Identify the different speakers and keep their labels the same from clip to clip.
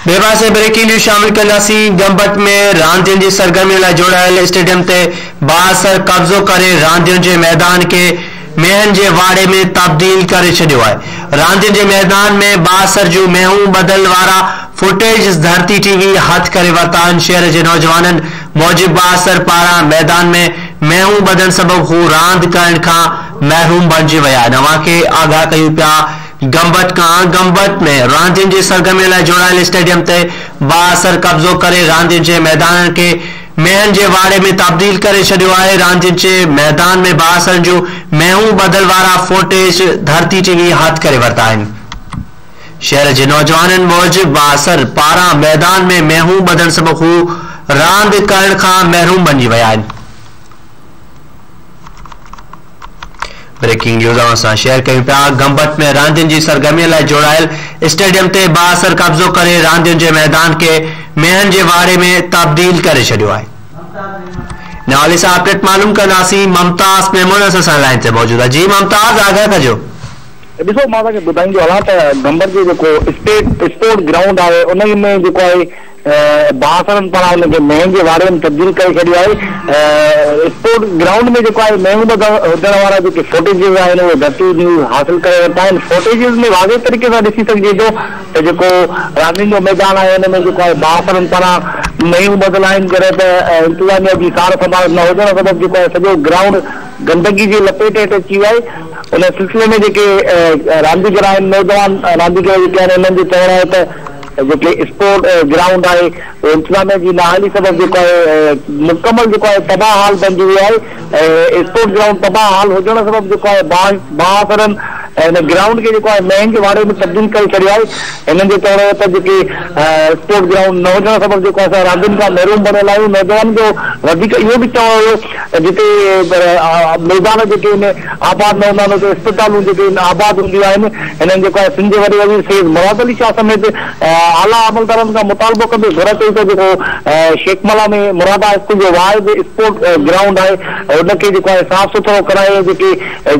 Speaker 1: ٻئي پاسي breaking news شامل ڪنداسين، گمبٽ ۾ راندين جي سرگرمين لاء جوڙايل اسٽيڊيم تي بااثر قبضو ڪري راندين جي ميدان کي مينهن جي واڙي ۾ تبديل ڪري ڇڏيو آهي. راندين جي ميدان ۾ بااثر جون مينهون ٻڌل وارا فوٽيجز ڌرتي ٽي وي هٿ ڪري ورتا آهن. شهر جي نوجوانن موجب بااثر پاران ميدان ۾ مينهون ٻڌڻ سبب هو راند ڪرڻ کان محروم بڻجي ويا آهن. اوهان کي آگاهه ڪيون پيا گمبٽ کان گمبٽ ۾ راندين جي سرگرمين لاء جوڙايل اسٽيڊيم تي بااثر قبضو ڪري راندين جي ميدانن کي مينهن جي واڙي ۾ تبديل ڪري ڇڏيو آهي. راندين جي ميدان ۾ بااثرن جون مينهون ٻڌل وارا فوٽيج ڌرتي ٽي وي هٿ ڪري ورتا آهن. شهر جي نوجوانن موجب بااثر پاران ميدان ۾ مينهون ٻڌڻ سبب هو راند ڪرڻ کان محروم بڻجي ويا آهن. بريڪنگ نيوز اوهان سان شيئر ڪيون پيا گمبٽ ۾ راندين جي سرگرمين لاء جوڙايل اسٽيڊيم تي بااثر قبضو ڪري راندين جي ميدان کي مينهن جي واڙي ۾ تبديل ڪري ڇڏيو آهي. ان حوالي سان اپڊيٽ معلوم ڪنداسين ممتاز ميمڻ اسان سان لائين تي موجود آهي جي ممتاز آگاهه ڪجو.
Speaker 2: ڏسو مان توهان کي ٻڌائيندو هلان ته گمبٽ جو جيڪو اسٽيٽ اسپورٽ گرائونڊ آهي ان ۾ جيڪو آهي بااثرن پاران ان کي مينهن جي واڙي ۾ تبديل ڪري ڇڏيو آهي اسپورٽ گرائونڊ ۾ جيڪو آهي مينهون ٻڌل هجڻ وارا جيڪي فوٽيجز آهن اهي ڌرتي نيوز حاصل ڪري ورتا آهن فوٽيجز ۾ واضح طريقي سان ڏسي سگهجي ٿو ته جيڪو راندين جو ميدان آهي ان ۾ جيڪو آهي بااثرن پاران مينهون ٻڌل آهن جڏهن ته انتظاميا جي سار سنڀال نه هجڻ سبب جيڪو آهي سڄو گرائونڊ گندگي جي لپيٽ هيٺ اچي ويو آهي ان سلسلي ۾ جيڪي رانديگر آهن نوجوان رانديگر جيڪي آهن انهن جو چوڻ آهي ته جيڪي اسپورٽ گرائونڊ آهي اهو انتظاميا جي نااهلي سبب جيڪو آهي مڪمل جيڪو آهي تباهه حال بنجي ويو آهي ۽ اسپورٽ گرائونڊ تباهه حال هجڻ سبب جيڪو آهي بااثرن هن گرائونڊ کي جيڪو آهي مينهن جي واڙي ۾ تبديل ڪري ڇڏيو آهي هنن جو چوڻ هو ته جيڪي اسپورٽ گرائونڊ نه هجڻ سبب جيڪو آهي اسان راندين کان محروم بڻيل آهيون نوجوانن جو وڌيڪ اهو به چوڻ هيو ته جتي ميدان جيڪي آهن آباد نه هوندا آهن اتي اسپتالون جيڪي آهن آباد هونديون آهن هنن جيڪو آهي سنڌ جي وڏي وزير سيد مراد علي شاهه سميت اعليٰ عملدارن کان مطالبو ڪندي گهر ڪئي ته جيڪو شيخ ملا ۾ مراد هاء اسڪول جو واحد اسپورٽ گرائونڊ آهي ان کي جيڪو آهي صاف سٿرو ڪرائي جيڪي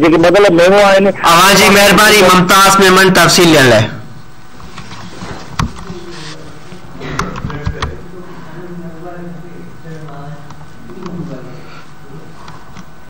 Speaker 2: جيڪي ٻڌل مينهون آهن.
Speaker 1: اوهان جي مهرباني ممتاز ميمڻ تفصيل ڏيڻ لاء.